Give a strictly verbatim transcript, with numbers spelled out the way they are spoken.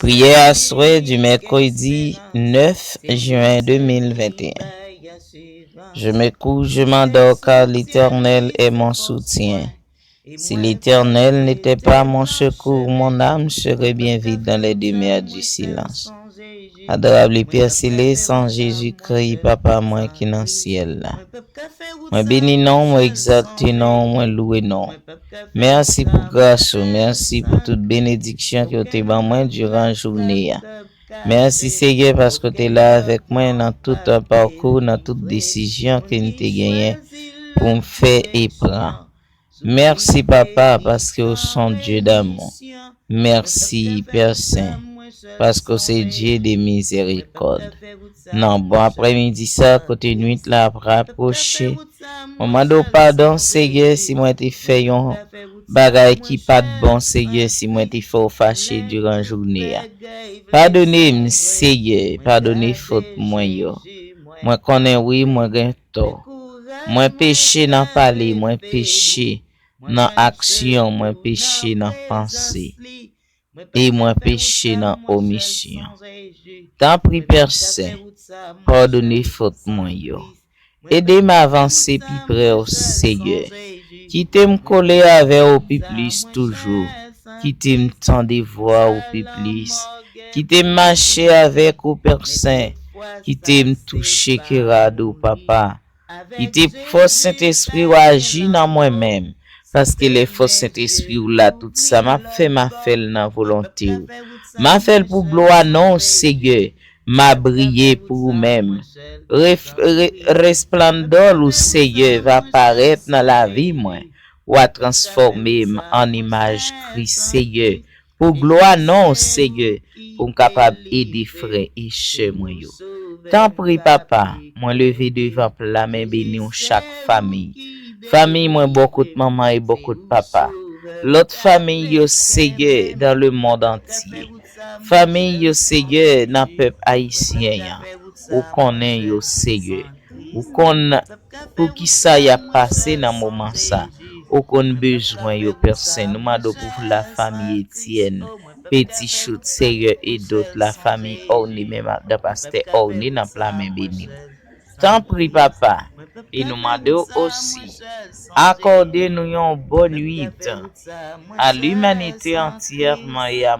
Prière aswè di mèkredi nèf jen de mil venteyen. Je me couche, je m'endors, car l'Éternel est mon soutien. Si l'Éternel n'était pas mon secours, mon âme serait bien vite dans les demeures du silence. Adorable Père Céleste, en Jésus-Christ, Papa mwen ki nan syèl la. Mwen beni non, mwen egzalte non, mwen louwe non. Mèsi pou gras ou, mèsi pou tout benediksyon ke w te ban mwen diran jounen an. Mèsi Seyè paske w te la avèk mwen nan tout pakou, nan tout desizyon ke m te genyen pou m fè e pran. Mèsi Papa paske w se yon Dye damou. Mèsi Pè Sen paske w se Dye de mizèrikòd. Nan bon aprèmidi sa kote nwit la ap rapwoche, mwen mande w padon Seyè si mwen te fè yon bagay ki pa t bon Seyè, si mwen te fè w fache diran jounen an. Padone m Seyè, padone fòt mwen yo. Mwen konnen wi mwen gen tò. Mwen peche nan pale, mwen peche nan aksyon, mwen peche nan panse, e mwen peche nan omisyon. Tanpri Pè Sen, padone fòt mwen yo. Ede m avanse pi pre w Seyè. Kite m kole avè w pi plis toujou. Kite m tande vwa w pi plis. Kite m mache avèk ou Pè Sen. Kite m touche ke rad ou Papa. Kite fòs Sentespri w aji nan mwen menm. Paske lè fòs Sentespri w la tout sa m ap fè m ap fè l nan volonte w. M ap fè l pou glwa non w Seyè. M a briye pou ou menm. Ref- re- Resplandò ou Seyè va parèt nan lavi mwen. W a transfòme m an imaj Kris Seyè. Pou glwa non w Seyè, pou m kapab ede frè e sè mwen yo. Tanpri Papa, mwen leve devan pla men beni w chak famiy. Famiy mwen bò kot manman e bò kot papa. Lòt famiy yo Seyè dans le monde entier. Famiy yo Seyè nan pèp ayisyen an. Ou konnen yo Seyè. Ou konn poukisa y ap pase nan moman sa. Ou konn bezwen yo Pè Sen. Nou mande w pou lafanmi Etyèn, Peti Chout, Seyè e dòt lafanmi Òni menm ak dan pastè Òni nan pla men beni w. Tanpri Papa, e nou mande w osi, akòde nou yon bòn nwit. À l'humanité entièrement et à